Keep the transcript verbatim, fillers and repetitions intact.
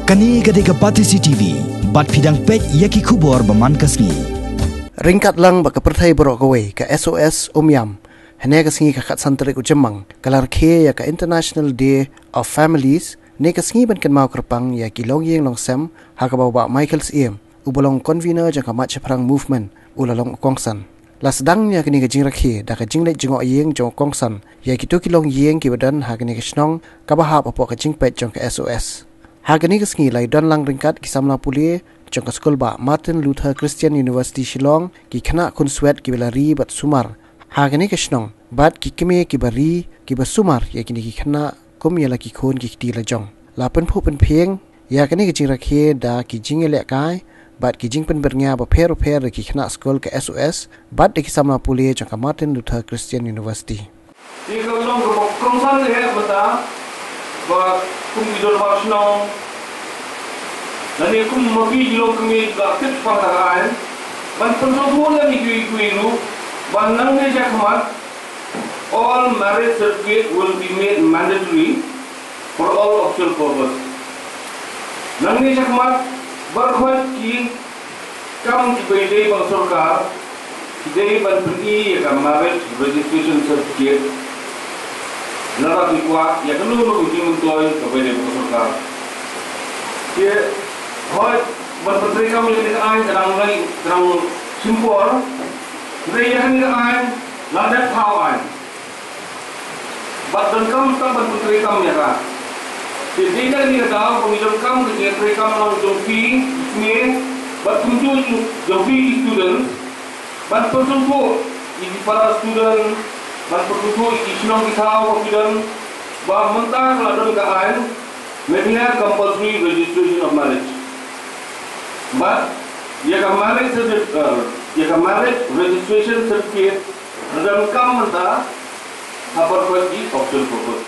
Kane ka dei ka Batesi T V, bad phi dang peit ïa ki khubor ba man ka sngi. Ryngkat lang bad ka pyrthei baroh kawei, ka S O S Umiam, hynne ka sngi ka khatsan tarik u Jymmang, ka la rakhe ïa ka International Day of Families, ne ka sngi ban kynmaw kyrpang ïa ki longïing longsem, ha kaba u Bah Michael Syiem, uba long convener jong ka Mat Shaphrang Movement, u la long u kongsan. La sdang ïa kane ka jingrakhe da ka jingleit jngoh ïing jong u kongsan ïa kito ki longïing kiba don ha kane ka shnong, kaba hap hapoh ka jingpeit jong ka S O S. Ha kane ka sngi la ïadon lang ryngkat ki samla pule jong ka skul bah Martin Luther Christian University Shillong, ki khynnah khunswet kiba la ri bad sumar ha kane ka shnong, bad ki kmie kiba ri kiba sumar ïa kine ki khynnah kum ïa la ki khun ki kti la jong. La pynphuh pynphieng ïa kane ka jingrakhe da ki jingïalehkai bad ki jingpynbyrngia bapher bapher da ki khynnah skul ka S O S bad da ki samla pule jong ka Martin Luther Christian University. Te ka long kaba kongsan lehbeiñ mynta ba kum ki dorbar shnong lane kum ma phi ki longkmie ba tip shaphang ka aiñ, ban pynsngewthuh lem ïa kiwei kiwei ruh ba nangne shakhmat all marriage certificate will be made mandatory for all official purpose. Nangne shakhmat baroh ki kam kiba ïadei bad sorkar ki dei ban pyni ïa ka marriage registration certificate. Lada ki kwah ïa kano kano ka jingmyntoi kaba ïadei bad sorkar, ki hoi ban pyntreikam ïa kane ka aiñ ka dang lai, ka dang shim por. Hynrei ïa kane ka aiñ la dep thaw aiñ. Bad donkam sa ban pyntreikam ïa ka. Te dei na kane ka daw ba ngi donkam ka jingtreikam lang jong phi ki kmie bad kumjuh jong phi ki student, ban pynsngewthuh ïa ki para student, ban pynsngewthuh ïa ki shnong ki thaw ba phi don, ba mynta ka la don ka aiñ Meghalaya Compulsory Registration of Marriage. Bad ïa ka marriage certificate, ïa ka marriage registration certificate la donkam mynta ha pyrthei ki official purpose.